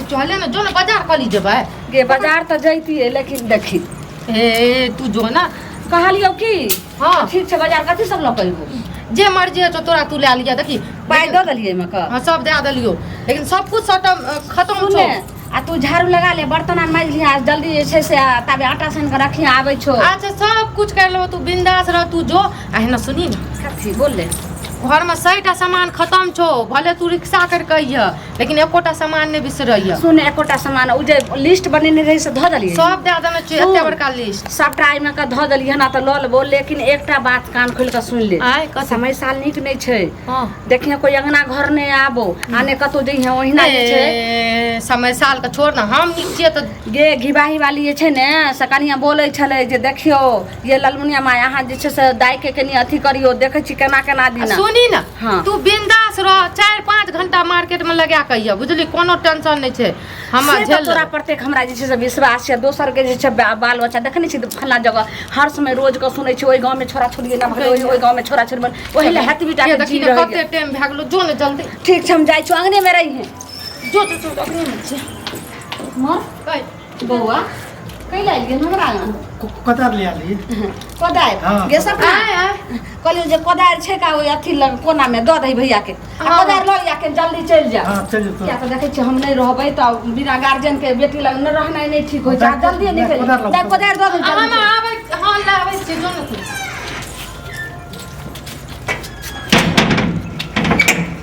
चले ने जो ने बाजार कली जेबै। गे बाजार तऽ जैतियै, लेकिन देखी। ए तू जो ना। कहलियौ की? हाँ। ठीक छै, बाजार कथी सब लऽ कऽ अयबो? जे मर्जी है तोरा, तू लए लिअ, देखी। पाइ दऽ देलियै एहिमे कऽ? हाँ, सब दए देलियौ, लेकिन सब कुछ सबटा खत्म छौ। सुने, आ तू झाड़ू लगा ले, बर्तन आर माजि लिहे, आ जल्दी जे छै से आ ताबे आटा सानि कऽ रखिहे, आबै छौ। अच्छा, सब कुछ कर लेबो, तू बिंदास रह, तू जो आ हेना सुनी ने। कथी बोल ले। घरमे 100 टा सामान खत्म छौ, भले तू रिक्शा करि कऽ अइह, लेकिन एकोटा सामान नहि बिसरैह। सुन, एकोटा सामान ओ जे लिस्ट बनेने रही से धऽ देलियै? सब दए देने छियै, एते बड़का लिस्ट। सबटा एहिमे कऽ धऽ देलियै हन, तऽ लऽ लेबो, लेकिन एकटा बात कान खोलि कऽ सुनि ले। आँय, कथी? समय साल नीक नहि छै। हँ। देखिहे, कोई अंगना घर नहि आबो आ नहि कतहु जइहे, ओहिना जे छै। ए, समय साल के छोड़ ने, हम नीक छियै तऽ। गे घिबाही वाली जे छै ने, से कनिया बोलै छलै जे देखियौ ये ललमुनिया माय, अहाँ जे छै से दाइके कनि अथी करियौ, देखै छी केना केना आ दिना। सुनी ने। हाँ। तू बिंदास रह, 4-5 घंटा मार्केट में लगा के अइह, बुझली? कोनो टेंशन नहीं छै, हम से तऽ झेल तोरा लेबै। प्रत्येक हमरा जे छै से विश्वास छै। दोसर के जे छै बाल बच्चा देखने छी फल्लाँ जगह, हर समय रोज के सुनै छी, ओहि गाँव में छोरा छोरी एना भऽ गेलै, ओहि गाँव में छोरा छोरी भऽ ओहि लए हेतबी टा ये के देखी जी ने रहैए। कते टाइम भए गेलो, जो ने जल्दी। ठीक छै, हम जाइ छी, अंगने में रही। जो जो जो, अखने में छै। मर। कहि। बौआ, कैला एलियै हमरा आङ्गन? कतार ले आली। कोदारि? हाँ। गे सपना। आय आय। कहलियौ जे कोदारि छै का ओहि अथी लग कोना में, दऽ दही भैया के आ हाँ। कोदारि लऽ लिया के जल्दी चलि जा। हाँ, चलि जेतौ। किया तऽ देखै छियै, हम नहि रहबै तऽ बिना गार्जियन के बेटी लग नहि रहनाइ नहि ठीक होइ छै। आ जल्दी निकलि। कोदारि लाउ। नहि, कोदारि दऽ दही। हम जल्दी चलि। आबै, हाँ, लाबै छियै, जो ने तू।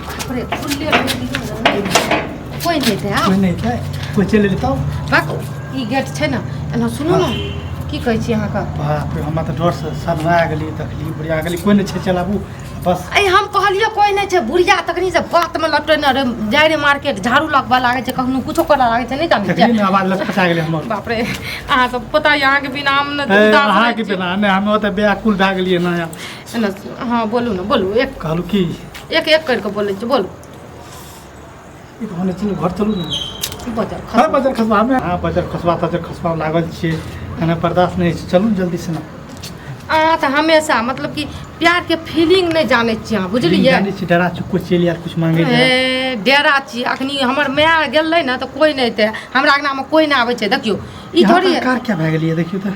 बाप रे, खुलले रहै दियौ ने, कोइ नहि हेतै आब। कोइ नहि छै, कोइ चलि एलै तब? बाक, ई गेट छै ने एना। सुनू ने, की कहै छी अहाँके? बाप रे, हमरा तऽ डरसँ सदमा गेली। देखली बुढ़िया गेली, कोइ नहि छै, चलाबू बस। ऐ, हम कहलियै कोइ नहि छै, बुढ़िया तखनी से बातमे लपटेने रे जाइ रे, मार्केट झाड़ू लगबऽ लागै छै, कखनो कुछो करऽ लागै छै, नहि जानै देखली छियै। ने, आवाज लटपटा गेलै हमर। बाप रे, अहाँ सब पता यऽ, अहाँके बिना हम ने ए, उदास रहै अहाँके छी। बिना नहि, हम ओतऽ व्याकुल भए गेलियै ने। एना, हँ, बोलू ने, बोलू एक। कहलहुँ की? एक एक करि कऽ बोलै छी, बोलू। ई तऽ होने चलू, घर चलू ने। बजर हँ। खसबा। बजर खसबा मे, हँ, बजर खसबा तजर खसबा लागल छियै, एना बर्दाश्त नहि होइ छै, चलू ने जल्दी से ने। अहाँ तऽ हमेशा मतलब कि प्यारके फीलिंग नहि जानै छियै अहाँ, बुझलियै? जानै छी, डरा चुप, कोइ चलि आयल कुछ मांगे जाय। ए, डेरा छी। अखनी हमर माय गेलै ने तऽ कोइ नहि एतै हमरा अङ्गनामे, कोइ नहि आबै छै। देखियौ, ई यहाँ थोड़ी पर कार क्या भए गेलियै, देखियौ तऽ।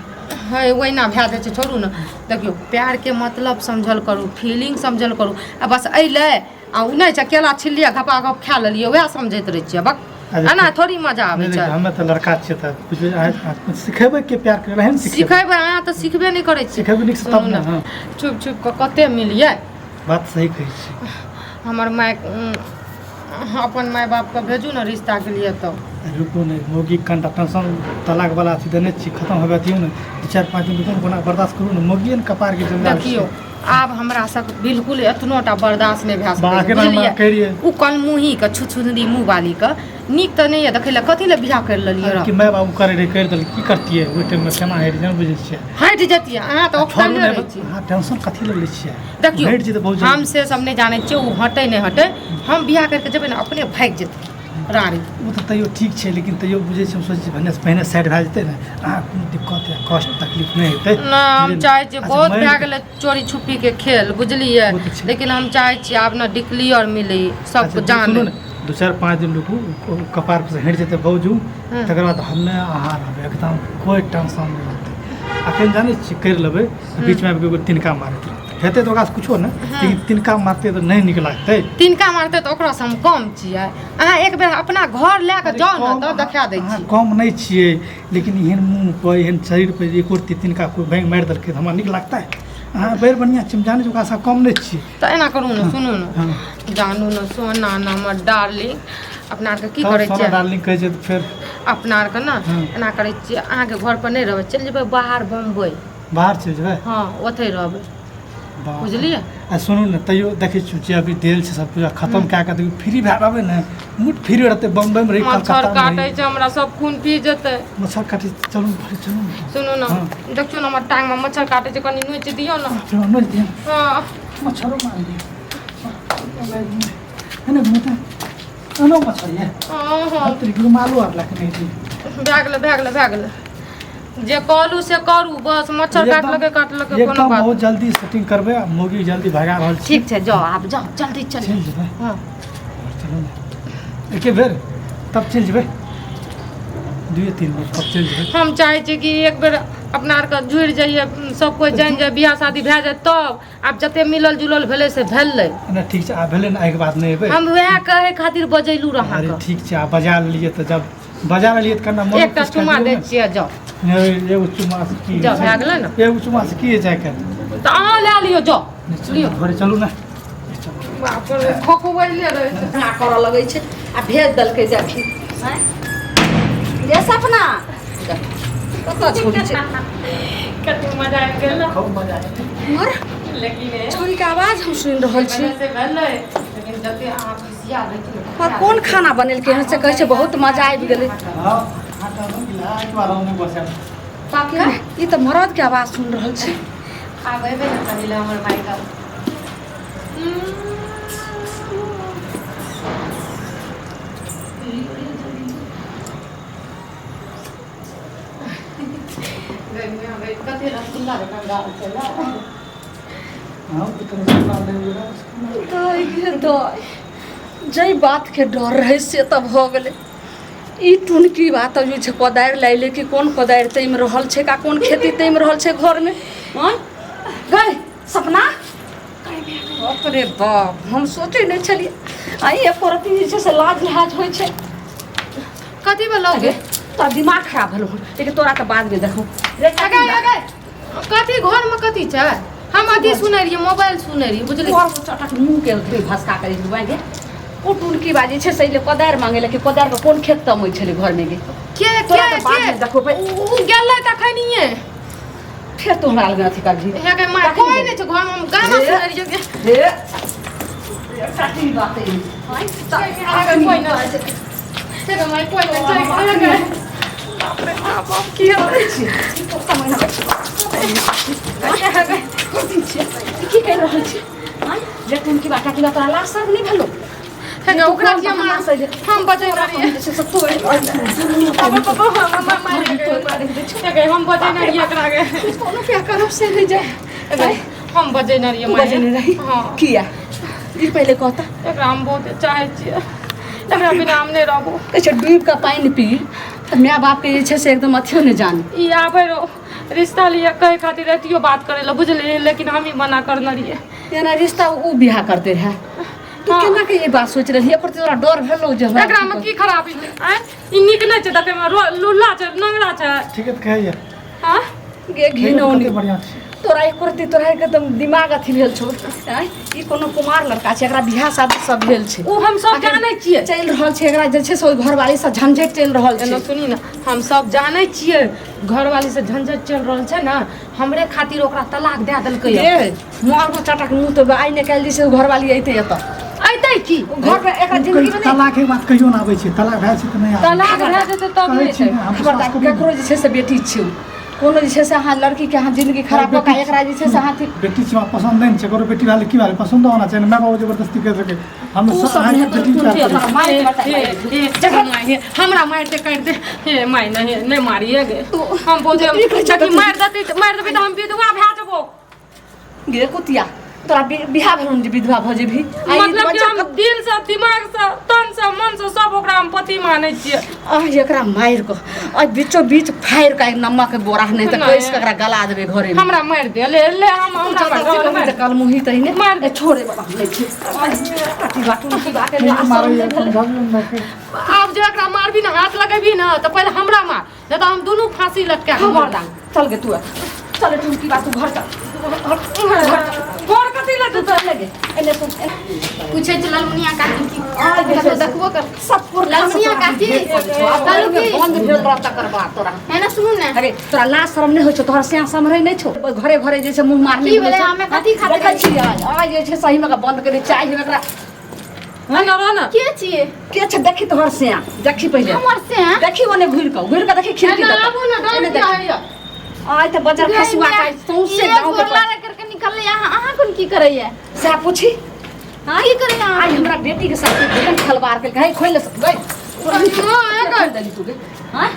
है, ओहिना भए जाइ छै, छोड़ू ने। देखियौ, प्यारके मतलब समझल करू, फीलिंग समझल करू, आ बस अयलै आ ओ नहि छै, केला छिललियै, घपा घप खा लेलियै, वएह समझैत रहै छियै। बक, अच्छा, एना थोड़ी मजा आबै नहि छै। देखियौ, हमे तऽ लड़का छियै तऽ बुझबै, अहाँ सिखेबै के प्यार करे लए ने सिखेबै। सिखेबै, अहाँ तऽ सिखबे नहि करै छियै। सिखेबै नीकसँ तब सुनू ने। ने, हँ। छुपि छुपि कऽ कते मिलियै। बात सही कहै छी। हमर माय, अपन माय बापके भेजू ने रिश्ताके लिए तऽ। रुकू ने, मौगी कनिटा टेंशन, तलाक वाला अथी देने छी, खतम होबे दियौ ने, 2-4-5 दिन रुकू ने, कोना बर्दाश्त करू ने, मौगिए ने कपारके जंजाल छै। देखियौ, आब हमरा सब बिल्कुल एतनो टा बर्दाश्त नहि भए सकै बाह, छै, केना बुझलियै? कहि रहियै। ओ कलमुही के छुछुंदरी मुँह वाली के नीक तऽ नहि यऽ देखै लए, कथी लए बियाह करि लेलियै कि रह? माय बाबू करे रहै, करि देलकै, की करतियै ओहि टाइममे, केना होइ रहै, नहि बुझै छियै। हटि जतियै अहाँ तऽ, छोड़ू ओकताले ने। रहै छी। अहाँ टेंशन कथी लए लै छियै? देखियौ, हटि जेतै बहुत हम जल्दी। से सब नहि जानै छियै, ओ हटै नहि हटै, हम बियाह करिके जेबै ने, अपने भागि जेतै रानी। ओ तऽ तैयो ठीक छै, लेकिन तैयो बुझै छियै, हम सोचै छियै भने पहिने साइड भए जेतै ने, अहाँ कोनो दिक्कत या कष्ट तकलीफ नहि हेतै। नहि, हम बुझलियै ने? चाहै छियै अच्छा, बहुत मानि भए गेलै चोरी छुपीके खेल, बुझलियै? ओ तऽ छै। लेकिन हम चाहै छियै आब ने डिक्लियर मिली अच्छा, सबके जान। सुनू ने, 2-4-5 दिन रुकू, ओ कपार पर से हटि जेतै बौजू, हँ। तकर बाद हमे अहाँ रहबै एकदम, कोइ टेंशन नहि रहतै। अखन जानै छियै, करि लेबै, बीचमे आबि कऽ एगो तिनका मारैत रहतै, हेतै तऽ ओकरासँ कुछो नहि, लेकिन तिनका मारतै तऽ नहि नीक लागतै। तिनका मारतै तऽ ओकरासँ हम कम छियै? अहाँ एक बेर अपना घर लए कऽ जाउ ने तऽ देखा दै अहाँ छी। कम नहि छियै, लेकिन एहन मुँह पर, एहन शरीर पर एको रत्ती तिनका कोइ बैंग मारि देलकै तऽ हमरा नीक लागतै? अहाँ बड़ बढ़िआँ छी, हम जानै छी, ओकरासँ कम नहि छियै। तऽ एना करू ने, सुनू ने। हँ। जानू ने, सोना ने, हमर डार्लिंग, अपना आरके की तब करै सोना छियै? डार्लिंग कहै छै तऽ फेर अपना आरके ने हँ। एना करै छियै, अहाँके घर पर नहि रहबै, चलि जेबै बाहर बम्बई। बाहर चलि जेबै? हँ, ओतहि रहबै। बाप रे। बुझलियै? आ सुनू ने, तैयो देखै छियै जे अभी देल छै सब पूजा खतम कए कऽ देखियौ, फ्री भए रहबै ने, मूड फ्री रहतै, बम्बईमे रही, मच्छर कलकत्तामे काटै रही। छै हमरा, सब खून पी जेतै। मच्छर काटै छै, चलू ने घरे, चलू ने। सुनू ने। हँ। देखियौ ने, हमर टांगमे मच्छर काटै छै, कनि नोचि दियौ ने। बाप रे, नोचि दिअ? हँ। मच्छरो मारि दिअ है ने, घुमते एनो मच्छर ये। हँ हँ। रुमालो आर लए कऽ नहि एलियै। भए गेलै, भए गेलै, भए गेलै, जे कहलू से करू बस। मच्छर काटलकै, काटलकै, कोनो एकदम बात। बहुत जल्दी सेटिंग करबै आ मौगी जल्दी भगा रहल छी। ठीक छै, जाउ, आब जाउ, जल्दी चलू। चलि जेबै। हँ। चलू ने, एके बेर तब चलि जेबै। दुए तीन बेर तब चलि जेबै। हम चाहै छियै कि एक बेर अपना आरके जुड़ि जाइए, सब कोइ जानि जाय, बियाह शादी भए जाय, तब आब जते मिलल जुलल भेलै से भेलै। नहि ठीक छै, आब भेलै ने, एहिके बाद नहि एबै। हम वएह कहै खातिर बजैलू रह अरे अहाँके। ठीक छै, आब बजा लेलियै तऽ, जब बजा लेलियै तऽ कना मोन एकटा खुश कऽ चुमा दियौ दै ने। छियै, जाउ। नहि, एगो चुमा से की जाउ, होइ छै? भए गेलै ने। एगो चुमा से की होइ छै आइ काल्हि? तऽ अहाँ लए लियौ, जाउ लियौ। घरे चलू ने। बाप रे, खोखबैले रहै छै। अपना करऽ लगै छै आ भेज देलकै जखन आँय गे सपना, कतऽ छोड़ी छै? कते मजा आबि गेल। खूब मजा आयल। मर लेकिन छोड़ीके आवाज हम सुनि रहल छी। से भेलै, लेकिन जते अहाँ खुशिया रहती। पर कोन खाना बनेलकै हन से कहै छै बहुत मजा आबि गेलै? हँ, आटा बनि गेलै, एहिके बाद हम नहि बसायब। बाकी ई तऽ मरदके आवाज सुनि रहल छी। आब एबै ने कनी लए हमर माय का। कते रसगुल्ला जकाँ गाल छै ने। हँ, तऽ रसगुल्ला लेबै, रसगुल्ला। दाइ गे दाइ, जाहि बातके डर रहै से तऽ भऽ गेलै। ई टुनकी बात जे छै कोदारि लाइ ले कि कोन कोदारि तामि रहल छै आ कोन खेती तामि रहल छै घरमे। आँय गै सपना, बाप रे बाप, हम सोचै नहि छलियै आ एको रत्ती जे छै से लाज लिहाज होइ छै। कथी भेलौ गे? तोरा दिमाग खराब भेलौ हन, लेकिन तोरा तऽ बादमे देखौ रे। अगे अगे, कथी घरमे कथी छै? हम अथी सुनै रहियै, मोबाइल सुनै रहियै, बुझली? तोहर चटक मुँह के उतरी भसका करी गे। ओ टुनकी बाजै छै से कोदारि मांगे लए कि कोदारि के कोन खेत तमै छलै घरमे गे? के? तोरा के? तऽ बादमे के? देखो। उ गेलै तखनिये। फेर तू हमरा लग अथी करबही? हे गे माय, कोइ नहि छै घरमे, हम गाना हे। सुनै रहियै। हे एकटा बात ई कोइ नहि छै। हे गे माय, कोइ नहि छै। हे गे, बाप रे बाप, बाप, की करै छी? की कहि रहल छी जे टुनकी बाटा की तोरा लाज शर्म नहि भेलौ? हे गे, ओकरा किया मार? हम बजै रहियै। हे गे, हम बजै नहि रहियै एकरा गे। कोनो क्या करब से नहि जाय। हे गे, हम बजै नहि रहियै। तू बजेने रही? हँ। किया, ई पहिले कहता। एकरा हम बहुत चाहै छियै, एकरा बिना हम नहि रहबो। कहै छै डूबि कऽ पानि पी तऽ माय बापके जे छै से एकदम अथियो नहि जानी। ई आबै रहो रिश्ता लिए कहै खातिर, एतियो बात करै लए, बुझलियै? लेकिन हम ही मना करने रहियै। एना रिश्ता ओ बियाह करते रहए तू? हाँ। केना के ई बात सोचि रहली? एकर तोरा डर भेलौ जे हमरा एकरा में की खराबी छै? आँय, ई नीक नहि छै देखैमे, लुल्ला छै, नंगरा छै। ठीके तऽ कहैया। हाँ। गे घिनौनी। कते बढ़िआँ छै। तोरा एको रत्ती तोरा एकदम दिमाग अथी भेल छौ? आँय, ई कोनो कुमार लड़का छै, एकरा बियाह शादी सब भेल छै। ओ हम सब जानै छियै। चलि रहल छै, एकरा जे छै से ओहि घरवाली से झंझट चलि रहल एना छै। सुनी ने, हम सब जानै छियै घरवाली से झंझट चलि रहल छै ने, हमरे खातिर ओकरा तलाक दए देलकै। गे मारबो चटक मुँह तऽ। आइ ने काल्हि जे छै घरवाली अइतै एतऽ। अयतै की? ओ घर पर एकरा जिंदगी मे नहि तलाक के बात कहियो ना आबै छै, तलाक भए छै तऽ नहि आबै। तलाक भए जेतै तब कहै नहि छी हेतै। ने, हम खबरदार, विश्वास करू ने। ककरो जे छै से बेटी छै, कोनो जे छै से अहाँ लड़की के अहाँ जिंदगी खराब कऽ कऽ एकरा जे छै से अहाँ बेटी छै, हमरा पसन्द नहि छै। ककरो बेटी भेल की भेल, पसन्द होना चाही ने। माय बाबू जबरदस्ती कर सके हम तू सब अहाँके नहि बेटी प्यार करै छी। मारि के बता। हे, हे, हे, माय, हे, हमरा मारि दे, काटि दे। हे माय, नहीं नहीं मारिए गे। हम बोलते की कहै छै? कि मारि देती, मारि देबी तऽ हम विधवा भए जेबो। गे कुतिया, तोरा बियाह भेलौ जे विधवा भऽ जेबही? आ ई मतलब कि बच्चा हम दिल से, दिमाग से, तन से, मन से सब ओकरा हम पति मानै छियै। आह, एकरा मारि कऽ आ बीचो बीच फाड़ि कऽ नमक के बोरा नहि तऽ नहि। कसि कऽ एकरा गला देबै घरे मे। हमरा मारि दे, ले ले, हम हमरा मारि दे, मारि दे। कलमुही तहिने मारि दे। ए, छोड़े बाबा, हम नहि छी। कथी बात की बात नहीं मारैया, समझाबियौ ने के। आब जे एकरा मारबी ने, हाथ लगेबी ने, तऽ पहिले हमरा मार, नहि तऽ हम दुनू फांसी लटका के मर खबरदार, चल गे तू, चल टुनकी बात, तू घर चल। घर कथी लए जेतै? चल गे एने सुन। पूछै छै ललमुनिया काकी की आ जे छै कतौ देखबो कर। सब पुरखा से ललमुनिया तोरा काकी, भेंट करै छौ। आब कहलहुँ घरमे की? बन्द भेल रह तकर बाद तोरा। है ना, सुनू ने। अरे तोरा लाज शरम नहि होइ छौ? तोहर स्याह सम्हरै नहि छौ? घरे घरे जे छै मुँह मारने की भेलै? हमे कथी खातिर देखै छी आइ आइ जे छै सहीमे के बन्द करै चाय हम एकरा। ना रह ना। के छियै? के छै? देखी तोहर स्याह, देखी पहिले। हमर से हैं? देखी ओने घुरि कऽ, घुरि कऽ देखी खिड़की ना दऽ कऽ। आबू ने, डर एने किया देखी। होइया? आइ तऽ बजर खसुआ के सौंसे ये गाँव के गोरला करके निकलले, अहाँ अहाँ कोन की करैया? सएह पूछी। की करैया अहाँ? आइ हमरा बेटी के साथ केहन खलबार केलकै है, खोलि ले गई। हाँ, देली तू गे? हाँ?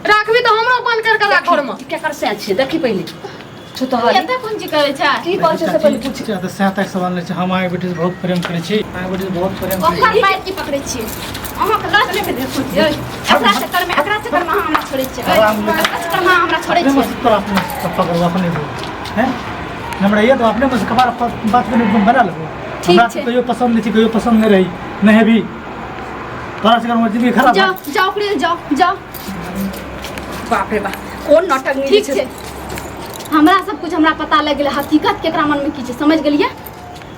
राखबी तऽ हमरो बंद कर के राख घरमे। केकर सएह छियै? देखी पहिले छुतहरी। एतऽ कोन चीज करै छै? की कहै छै से पहिले पूछ। तऽ सएह तक सवाल नहि छै। हम अहाँके बेटीसँ बहुत प्रेम करै छी, अहाँके बेटीसँ बहुत प्रेम करै छी। ओकर पैर की पकड़ै छियै? अहाँके लाज नहि भेल सोचियै एकरा चक्करमे, एकरा चक्करमे अहाँ हमरा छोड़ै छियै, एकरा चक्करमे अहाँ हमरा छोड़ै अपने छियै। मस्त तोरा अपने पकड़ो अपने बोल हैं हमरा ये तो अपने मस्त कबार बात के बना लेबो। ठीक हमरा छै। तो कहियो पसंद नहीं छी, कहियो पसंद नहीं रही नहीं है भी तोरा से हमर जिंदगी खराब। जाओ जाओ ओकरे जाओ जाओ। बाप रे बाप, कोन नाटक नहीं। ठीक छै, हमरा सब कुछ हमरा पता लग गेलै हकीकत केकरा मनमे की छै, समझ गेलियै?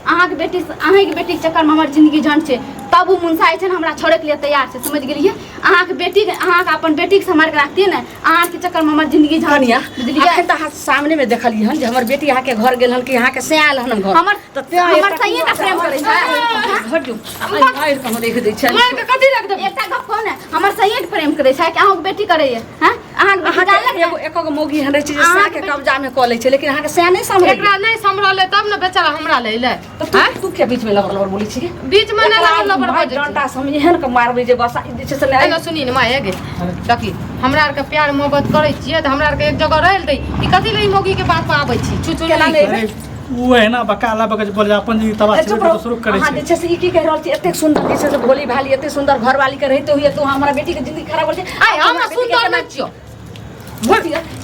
अहाँके बेटी, अहाँके बेटीके चक्करमे हमर जिंदगी झंड छै, तब ओ मुनसा जे छै ने हमरा छोड़ैके लिए तैयार छै, समझ गेलियै? अहाँके बेटीके, अहाँके अपन बेटीके सम्हारि कऽ राखतियै ने, अहाँके चक्करमे हमर जिंदगी झंड कनिया छै, बुझलियै? अखन तऽ अहाँ सामने में देखलियै हन जे हमर बेटी अहाँके घर गेल हन कि अहाँके से आयल हन घर। हमर तऽ तें हमर एकटा सहिए ने प्रेम करै छै। घर जो मारि कऽ हम रखि दै छै। मारि कऽ कथी रख देबै? एकटा गप कहू ने, हमर सहिए ने प्रेम करै छै कि अहाँके बेटी करैए? हँ, अहाँके बेटी अहाँके जानलक ने? एगो एको गो मौगी एहन रहै छै जे अहाँके सएह के कब्जा में कऽ लै छै, लेकिन अहाँके सएह नहि सम्हरै। एकरा नहि सम्हरलै तब ने बेचारा हमरा ले अयलै। तऽ तू तू के बीच में लबर लबर बोलै छी? बीच में नहि लबर लबर बजै छै। डंटा से हम एहन के मारबै जे बस जे छै से नहि। एना सुनी ने माय गे, देखी हमरा आरके प्यार मोहब्बत करै छियै तऽ हमरा आरके एक जगह रहल दै, ई कथी ले ई मौगी के बात पर आबै छी छुछु? केना नहि एबै? अरे ओ एना बकाला बकज बोल अपन जिंदगी तबाह ए, चुप छै रहो। शुरू करै अहाँ छै। जे छै से ई की कहि रहल छी? एतेक सुन्दर जे छै से भोली भाली एतेक सुन्दर घरवाली के रहिते हुए तू हमरा बेटी के जिंदगी खराब कर छै। आइ हमरा सुन्दर नहि छियौ।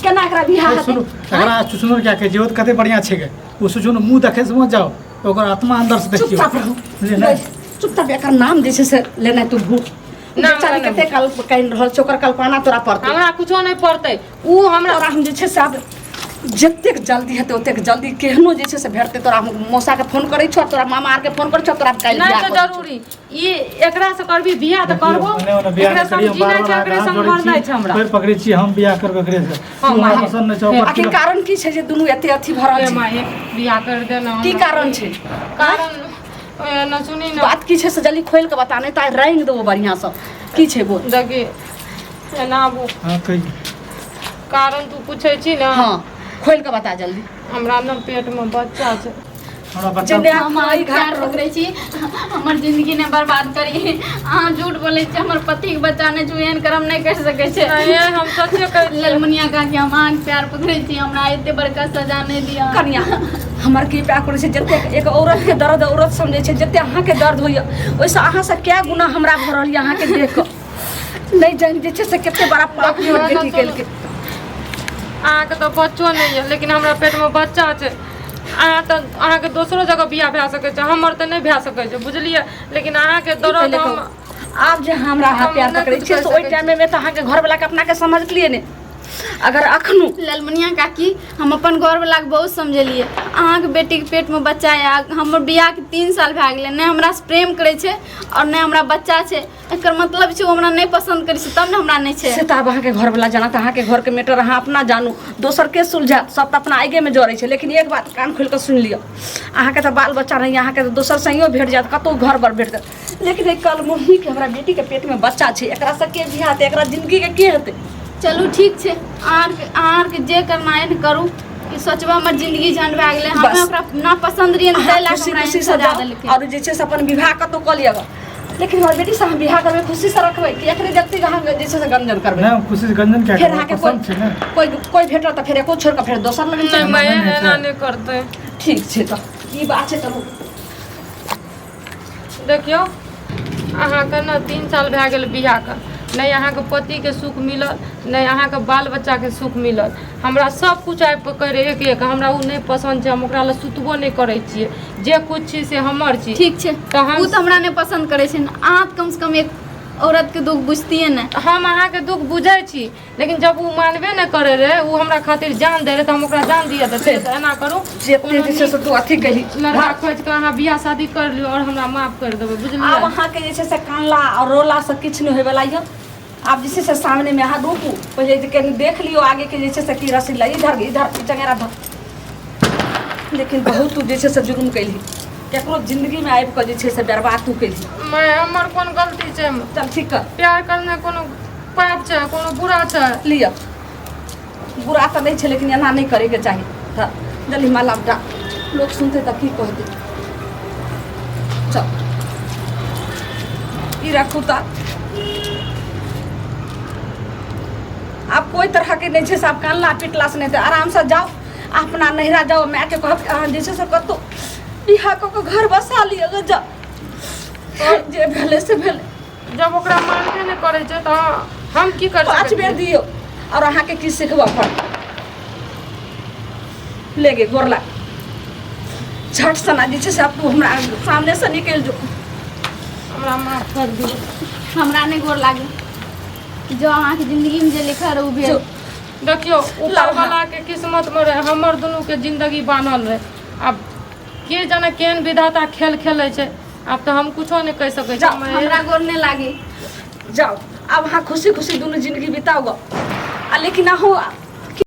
केना एकरा बियाह ए, हेतै? सुनू, एकरा सुनू क्या कहै छै, ओ तऽ कते बढ़िआँ छै गे। ओ सुनू मुँह देखै से मत जाओ, ओकर आत्मा अंदर से देखियौ। चुपचाप रहू। बुझलियै ने? चुपचाप एकर नाम जे छै से लेनाइ तू भूल। ना, बेचारी हमरा कते कल कानि रहल छै, ओकर कल्पना तोरा पड़तै। हमरा कुछो नहि पड़तै, उ हमरा तोरा हम जे छै से आब जतेक जल्दी हेतै ओतेक जल्दी केहनो जे छै से भेटतै, तोरा हम मौसाके फोन करै छौ, तोरा मामा आरके फोन करै छौ, तोरा काल्हि नहि बियाह छै करै छौ। जरूरी ई एकरा से करबी बियाह तऽ करबो। ओने ओने बियाह एकरा नहि करी, संग हम जीना बार छै, बार एकरे हाथ संग जोड़ै मरनाइ छी, छै हमरा। पैर पकड़ै छी, हम बियाह करबै एकरे से। हँ, तू हमरा माय। पसंद नहि छौ ओकर। आखिर कारण की छै जे दुनू एते अथी भऽ रहल हे छै? माय, बियाह कर दे ना की हमरा। कारण छै? कारण न सुनी न। बात की छै से जल्दी खोलि कऽ बता, नहि तऽ आइ रंगि देबो बढ़िआँसँ। की छै बोल। देखी एना आबू। हँ कहियौ। कारण तू पूछै छी ने? हँ, खोलि कऽ बता जल्दी। हमरा ने पेटमे बच्चा छै। हमरा बच्चा जे हम एहि अहाँके घाट प्यार पकड़ै छी, हमर जिंदगी नहि बर्बाद करी। अहाँ झूठ बोलै छी, हमर पतिके बच्चा नहि छै, एहन कर्म नहि करि सकै छै। नहीं, हम सच्चे कहै छियै। ललमुनिया काकी, हम अहाँके प्यार पकड़ै छी, हमरा एते बड़का सजा नहि दिअ। कनिया, हमर कृपा करै छै, जतेक एक औरत के दर्द औरत समझै छै, जते अहाँके दर्द होइए ओहिसँ अहाँसँ कए गुना हमरा भऽ रहल यऽ अहाँके देख कऽ। नहि जानि जे छै से कते बड़ा पाप हमर बेटी केलकै। अहाँके तऽ बच्चो नहि यऽ, लेकिन हमरा पेटमे बच्चा छै। अहाँ तऽ अहाँके दोसरो जगह बियाह भए सकै छै, हमर तऽ नहि भए सकै छै, बुझलियै? लेकिन अहाँके ई दर्द पहिले हम कहू, आब जे हमरा अहाँ हम प्यार नहि पकड़ै किछु छियै कहि से ओहि सकै टाइममे तऽ अहाँके घरवलाके अपनाके समझलियै ने, अगर अखनो ललमुनिया काकी, हम अपन घरवलाके बहुत समझेलियै, अहाँके बेटीके पेटमे बच्चा यऽ, हमर बियाहके 3 साल भए गेलै, नहि हमरासँ प्रेम करै छै आओर नहि हमरा बच्चा छै। एकर मतलब छै ओ हमरा नहि पसन्द करै छै, तब ने हमरा नहि छै। से तऽ आब अहाँके घरवला जानत, अहाँके घरके मैटर अहाँ अपना जानू, दोसर के सुलझायत? सब तऽ अपना आगिएमे जरै छै। लेकिन एक बात कान खोलि कऽ सुनि लिअ, अहाँके तऽ बाल बच्चा नहि, अहाँके तऽ दोसर संगियो भेट जायत, कतहु घर बर भेट जायत, लेकिन एहि कलमुहीके हमरा बेटीके पेटमे बच्चा छै, एकरासँ के बियाह हेतै? एकरा जिन्दगीके के हेतै? चलू ठीक छै, अहाँके जे करना है ने करू, कि सोचबै हमर जिंदगी झंड भए गेलै। हमे बस। ओकरा ना पसंद रहियै ने, अहाँ ताहि लए कऽ खुशी हमरा खुशी एहन से सजा जाउ देलकै। आओर जे छै से अपन विवाह कतहु कऽ लिअ, लेकिन हमर बेटीसँ अहाँ बियाह करबै, खुशीसँ रखबै कि एकरे जते अहाँ जे छै से गंजन करबै? नहि, हम खुशी से गंजन क्या फेर करबै? अहाँके पसंद छै ने। कोइ कोइ भेटल तऽ फेर एको छोड़ि कऽ फेर दोसर लग नहि चलि माय, नहि एना छै। नहि करतै। ठीक छै, तऽ ई बात छै, चलू। देखियौ, अहाँके ने 3 साल भए गेल बियाहके, नहि अहाँके पतिके सुख मिलल, नहि अहाँके बाल बच्चाके सुख मिलल। हमरा सब किछु आबि कऽ कहै रहै एक एक, हमरा ओ नहि पसन्द छै, हम ओकरा लए सुतबो नहि करै छियै, जे किछु छी से हमर छी। ठीक छै। तऽ हम ओ तऽ हमरा नहि पसन्द करै छै ने, अहाँ तऽ कमसँ कम एक औरतके दुख बुझतियै ने। हम अहाँके दुख बुझै छी, लेकिन जब ओ मानबे नहि करै रहै, ओ हमरा खातिर जान दै रहै, तऽ हम ओकरा जान दिअ देतै? तऽ एना करू, जते जे छै से तू अथी कही लड़का खोजि कऽ अहाँ बियाह शादी कर लियौ आओर हमरा माफ करि देबै, आब बुझलियै? अहाँके जे छै से कानला आओर रोलासँ किछु नहि होयवला यऽ। आब जे छै से सामनेमे अहाँ रुकू पहिले, जे कनि देख लियौ आगेके जे छै से की रसीला। इधर इधर ई चंगेरा धर। लेकिन बहुत तू जे छै से जुर्म केलही, केकरो जिंदगीमे आबि कऽ जे छै से बर्बाद तू केलही। मैं हमर कोन गलती छै? चल ठीक कर। प्यार करने कोनो पाप छै? कोनो बुरा छै? लिअ, बुरा तऽ नहि छै, लेकिन एना नहि करैके चाही। तऽ जल्दी माला डा, लोक सुनतै तऽ की कहतै? चल, ई राखू। तऽ आब कोइ तरहके नहि छै से आब कानला पिटलासँ नहि, तऽ आरामसँ जाउ, अपना नैहरा जाउ, मायके कहब कि अहाँ जे छै से कतहु बियाह कऽ कऽ घर बसा लिअ गे। जाउ, जे भेलै से भेलै। जब ओकरा मानबे नहि करै छै तऽ हम की कर पाँच सकै बेर छियै? दियौ और अहाँके की सिखबऽ पड़त ले गे गोर लाग झट सना जे छै से आब तू हमरा सामने से निकलि जो हमरा माफ कर दियौ हमरा नहि गोर लागे जो अहाँके जिंदगीमे जे लिखल रहै ओ भेल जो देखियौ ऊपर वाला के किस्मत में रहे हमर दुनू के जिंदगी बान्हल रहे आब के जाने केहन विधाता खेल खेलै छै आब तऽ हम कुछो नहि कहि सकै छी जाओ, हमरा गोर नहि लागे जाओ आब अहाँ खुशी खुशी दुनू जिंदगी बिताउ गऽ आ लेकिन अहूँ